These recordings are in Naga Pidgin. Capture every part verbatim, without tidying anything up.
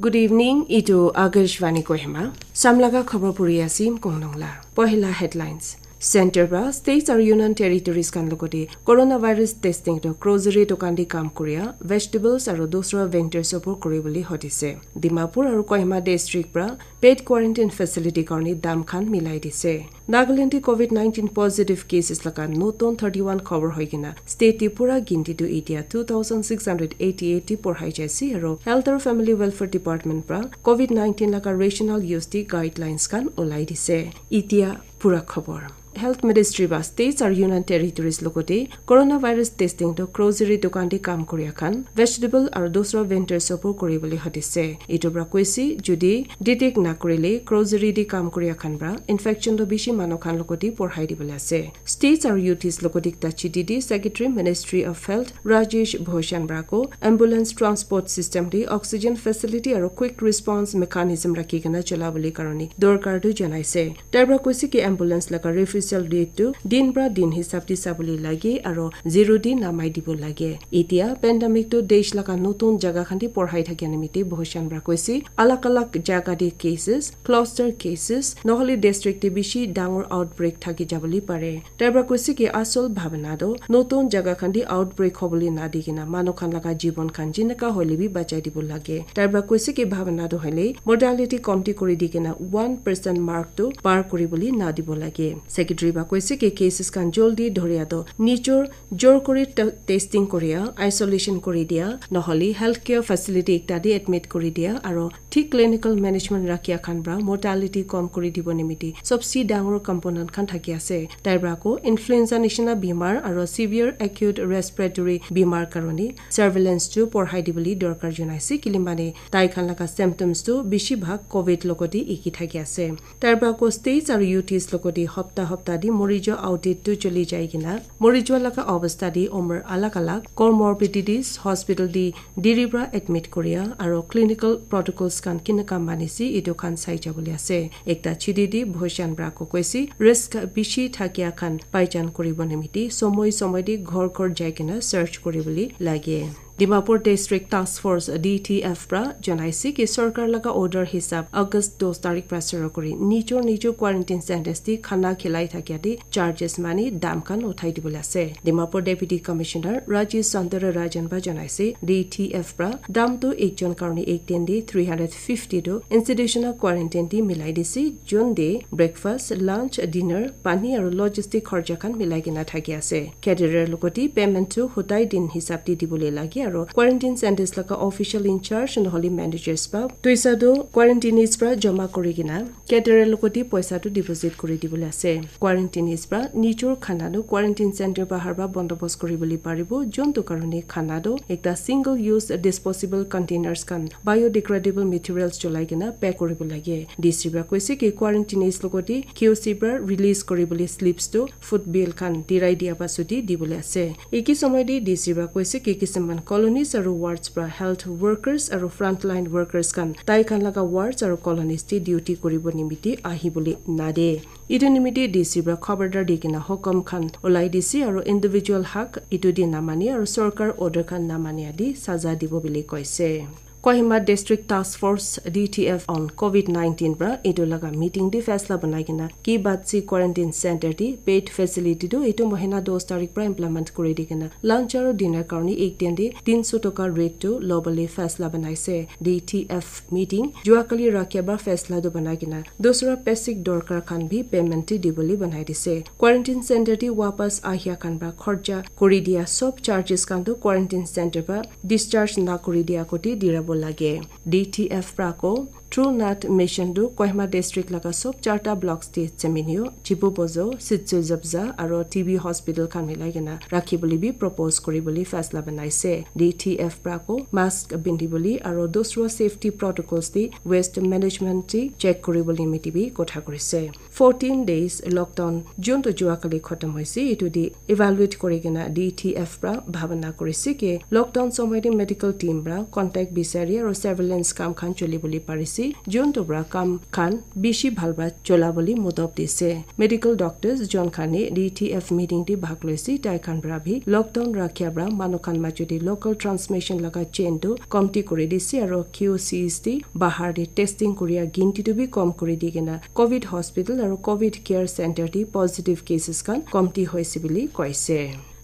Good evening, itu Akashvani Kohima. Samlaga khobor puri asim kongnong la. Pohila headlines. Center pra states aru union territories khan logoti coronavirus testing to grocery dokan di kam kuria, vegetables aru dusra vendors opor kuri bole hodise. Dimapur aru Kohima district pra paid quarantine facility karni dam khan milai dise. Nagaland te covid nineteen positive cases laga notun thirty one khobor hoikena state te pura ginti tu itia two thousand six hundred eighty eight te porhai jaise aru Health aru Family Welfare Department pra covid nineteen laga rational use te guidelines khan ulai dise. Itia pura khobor. Health Ministry ba states aru union territories logote coronavirus testing to grocery dokan te kam kuria khan vegetable aru dusra vendors opor kuri bole hodise. Itu pra koise jodi detect na kurile grocery te kam kuria khan pra infection to bishi manu khan logote porhai dibole ase. States aru U Ts logote ekta chiti te Secretary Ministry of Health Rajesh Bhushan pra ko ambulance transport system te oxygen facility aru quick response mechanism rakhi kena chala bole karone dorkar tu janaise. Tai pra koise ki ambulance laga refusal rate tu din pra din hisab te sabole lage aru zero te namai dibo lage. Itia pandemic tu desh laga notun jaga khan te porhai thakia nimite Bhushan pra koise alag alag jaga te cases, cluster cases, nohole district te bishi dangor outbreak thaki jabole pare. Tai pra koise ki asol bhabana tu notun jaga khan te outbreak hobole na di kena manu khan laga jibon khan jinaka hoile bi bachai dibo lage. Tai pra koise ki bhabana tu hoile mortality komti kuri di kena one percent mark tu par kuri bole na dibo lage. Secretary ba koise ki cases khan joldi dhoria tu nijor jor kuri te- testing kuria, isolation kuri dia, nohole healthcare facility ekta te admit kuri dia, aru thik clinical management rakhia khan pra mortality kom kuri dibo nimite sobse dangor component khan thaki ase. Tai pra ko influenza nishina bimar aru severe acute respiratory bimar karone surveillance tu porhai dibole dorkar janaise. Kile mane tai khan laga symptoms tu bishi bhag covid logote iki thaki ase. Tai pra ko states aru U Ts logote hopta hopta di morijo audit tu choli jai kena morijo laga obostha di umar alag alag comorbidities hospital di diri pra admit kuria aru clinical protocols khan kinaka manise itu khan sai jabole ase. Ekta chiti di Bhushan pra ko koise risk bishi thakia khan paichan kuribo nimite somoi somoi di ghor ghor jai kena search kuri bole lage. Dimapur District Task Force D T F pra janaise ki sorkar laga order hisab August dos tarik pra suru kuri nijor nijor quarantine centers te khana khilai thakia te charges mani dam khan uthai dibole ase. Dimapur Deputy Commissioner Rajesh Chandra Rajan ba janaise D T F pra dam tu ekjon karone ek din te three hundred fifty tu institutional quarantine te milai dise, jun te breakfast, lunch, dinner, pani aru logistic kharcha khan milai kena thaki ase. Caterer logote payment tu hutai din hisab te dibole lage aru quarantine centers laga official in charge nohole managers ba tuisa tu quarantinees pra jama kuri kena caterer logote poisa tu deposit kuri dibole ase. Quarantinees pra nijor khana tu quarantine center bahar pra bondobos kuri bole paribo, juntu karone khana tu ekta single use disposable containers khan biodegradable materials cholai kena pack kuribo lage. D C pra koise ki quarantinees logote Q C pra release kuri bole slips tu food bill khan dirai dia pa suti dibole ase. Eki somoi te D C pra koise ki kisaman colonies aru wards pra health workers aru frontline workers khan tai khan laga wards aru colonies te duty kuribo nimite ahi bole nade. Itu nimite D C pra khabardar di kena hukum khan ulai dise aru individual hak itu di namani aru sorkar order khan namani adi saza dibo bole koise. Kohima District Task Force D T F on covid nineteen pra itu laga meeting te faisla banai kena ki baat si quarantine center te paid facility tu itu mohina dos tarik pra implement kuri di kena lunch aru dinner karone ek din te tinso toka rate tu lobole faisla banaise. D T F meeting juakali rakhia ba faisla tu banai kena dusra basic dorkar khan bi payment te dibole banai dise. Quarantine center te wapas ahia khan pra kharcha kuri dia sob charges khan tu quarantine center pra discharge na kuri dia kote dirabo lage. D T F pra ko True Nat Mission tu Kohima District laga sob charta blocks te Cheminio, Chibu Bozo, Sitsu Zabza aru T B hospital khan milai kena rakhi bole bi propose kuri bole faisla banaise. D T F pra ko mask bindi bole aru dusra safety protocols te waste management te check kuri bole nimite bi kotha kurise. Fourteen days lockdown juntu juakali khotom hoise, itu di evaluate kuri kena D T F pra bhabana kurise ki lockdown somoi te medical team pra contact bisari aru surveillance kam khan choli bole parise. Juntu pra kam khan bishi bhal pra chola bole motlob dise. Medical doctors jon khan e D T F meeting te bhag loise, tai khan pra bhi lockdown rakhia pra manu khan majo te local transmission laga chain tu komti kuri dise aro Q Cs te bahar te testing kuria ginti tu bhi kom kuri di kena covid hospital aro covid care center te positive cases khan komti hoise bole koise.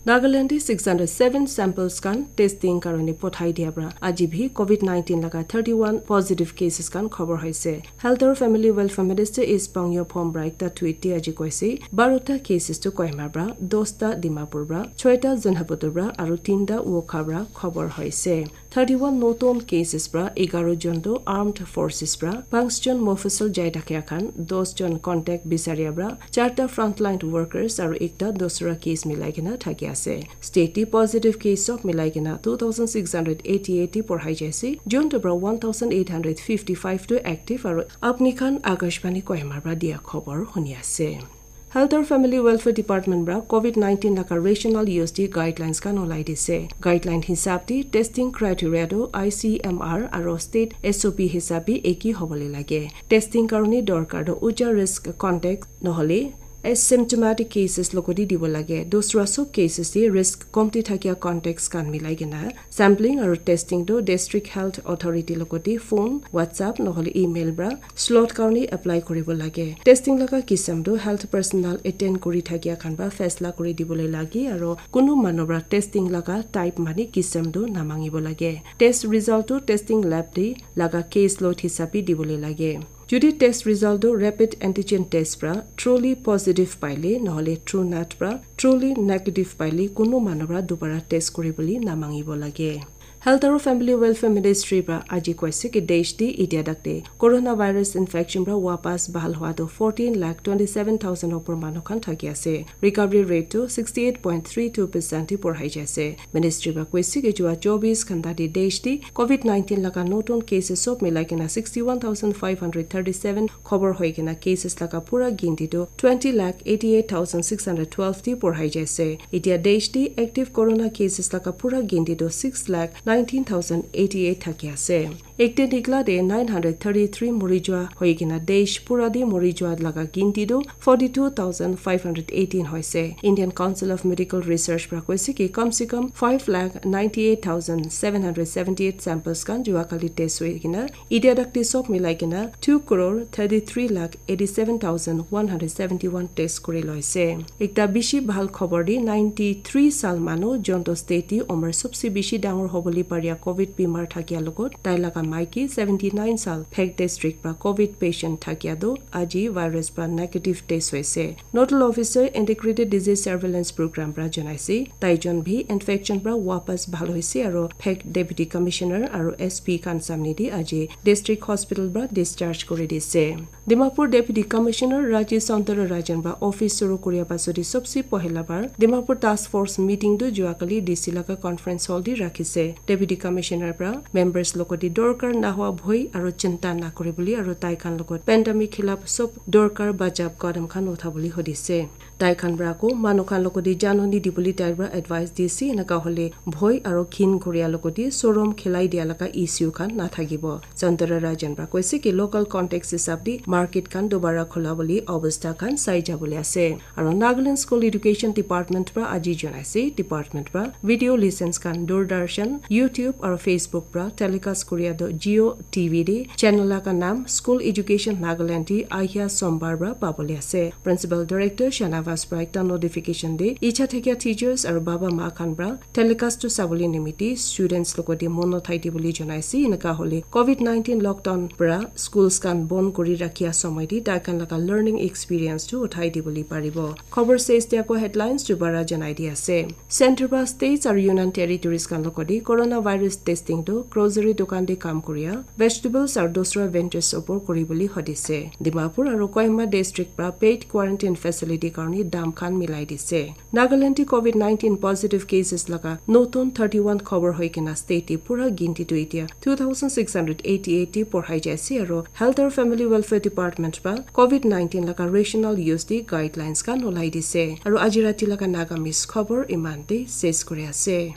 Nagaland te six hundred seven samples khan testing karone pothai dia pra aji bhi covid nineteen laga thirty-one positive cases khan khobor hoise. Health aru Family Welfare Minister Is Pangyo Phom pra ekta tweet te aji koise, barota cases tu Kohima pra, dosta Dimapur pra, choita Zunheboto pra aru tinta Wokha pra khobor hoise. Thirty-one notun cases pra egaro jon tu armed forces pra, panch jon Mofusal jai thakia khan, dos jon contact bisaria pra, charta frontline workers aru ekta dosra case milai kena thaki ase. State te positive case sob milai kena two thousand six hundred eighty-eight te porhai jaise, juntu pra one thousand eight hundred fifty-five tu active aru apni khan Akashvani Kohima pra dia khobor huni ase. Health aru Family Welfare Department pra covid nineteen laga rational use te guidelines khan olai dise. Guideline hisab te testing criteria tu I C M R aru state S O P hisab te eki hobole lage. Testing karone dorkar tu ucha risk contact nohole asymptomatic cases logote dibo lage. Dusra sob cases te risk komti thakia contacts khan milai kena sampling aru testing tu district health authority logote phone, WhatsApp nohole email pra slot karone apply kuribo lage. Testing laga kisam tu health personnel attend kuri thakia khan pra faisla kuri dibole lage aru kunu manu pra testing laga type mane kisam tu namangibo lage. Test result tu testing lab te laga case load hisab te dibole lage. Jodi test result tu rapid antigen test pra truly positive paile nohole true not pra truly negative paile kunu manu pra dubara test kuribole namangibo lage. Health aru Family Welfare Ministry pra aji koise ki desh te itia tak te coronavirus infection pra wapas bhal hua tu fourteen lakh twenty-seven thousand opor manu khan thaki ase. Recovery rate tu sixty-eight point three two percent te porhai jai ase. Ministry pra koise ki jua chobis ghanta te desh te covid nineteen laga notun cases sob milai kena sixty-one thousand five hundred thirty-seven khobor hoi kena cases laga pura ginti tu twenty lakh eighty-eight thousand six hundred twelve te porhai jai ase. Itia desh te active corona cases laga pura ginti tu six lakh nineteen thousand eighty-eight thaki ase. Ekte nikla te nine hundred thirty-three mori jua hoi kena desh pura te mori jua laga ginti tu forty-two thousand five hundred eighteen hoise. Indian Council of Medical Research pra koise ki kam se kam five lakh ninety-eight thousand seven hundred seventy-eight samples khan jua kali test hoi kena itia tak te sob milai kena two crore thirty-three lakh eighty-seven thousand one hundred seventy-one test kuri loise. Ekta bishi bhal khobor di, ninety-three sal manu, jonto state te umar sobse bishi dangor hobole paria covid bimar thakia logot, tai laga maiki seventy-nine sal, Phek district pra covid patient thakia tu aji virus pra negative test hoise. Nodal officer Integrated Disease Surveillance Program pra janaise, tai jon bhi infection pra wapas bhal hoise aru Phek Deputy Commissioner aru S P khan samne di aji district hospital pra discharge kuri dise. Dimapur Deputy Commissioner Rajesh Santara Rajan pra office suru kuria pasodi sobse pohela bar Dimapur Task Force meeting tu juakali D C laga conference hall te rakhise. Deputy Commissioner pra members logote dorkar nahua bhoi aru chinta nakuribole aru tai khan logot pandemic khilaf sob dorkar bachab kadam khan uthabole hodise. Tai khan pra ako manu khan logote janoni dibole tai pra advice dise, enaka hole bhoi aru khin kuria logote sorom khilai dia laga issue khan nathakibo. Santara Rajan pra koise ki local context hisab te market khan dobara khula bole obostha khan sai jabole ase. Aru Nagaland School Education Department pra aji janaise, department pra video lessons khan Doordarshan, YouTube aru Facebook pra telecast kuria tu Jio T V te channel laga naam School Education Nagaland te ahia sombar pra pabole ase. Principal Director Shanavas pra ekta notification te icha thakia teachers aru baba ma khan pra telecast tu sabole nimite students logote mon uthai dibole janaise, enaka hole covid nineteen lockdown pra schools khan bon kuri rakhia somoi te tai khan laga learning experience tu uthai dibole paribo. Khobor ses te ako headlines dubara janai di ase. Center pra states aru union territories khan logote coronavirus testing tu grocery dukan te kam kuria, vegetables aru dusra vendors opor kuribole hodise. Dimapur aru Kohima district pra paid quarantine facility karone dam khan milai dise. Nagaland te covid nineteen positive cases laga notun thirty-one khobor hoi kena state te pura ginti tu itia two thousand six hundred eighty-eight te porhai jaise aru Health aru Family Welfare Department pra covid nineteen laga rational use te guidelines khan olai dise. Aru aji rati laga Nagamese khobor iman te ses kuri ase.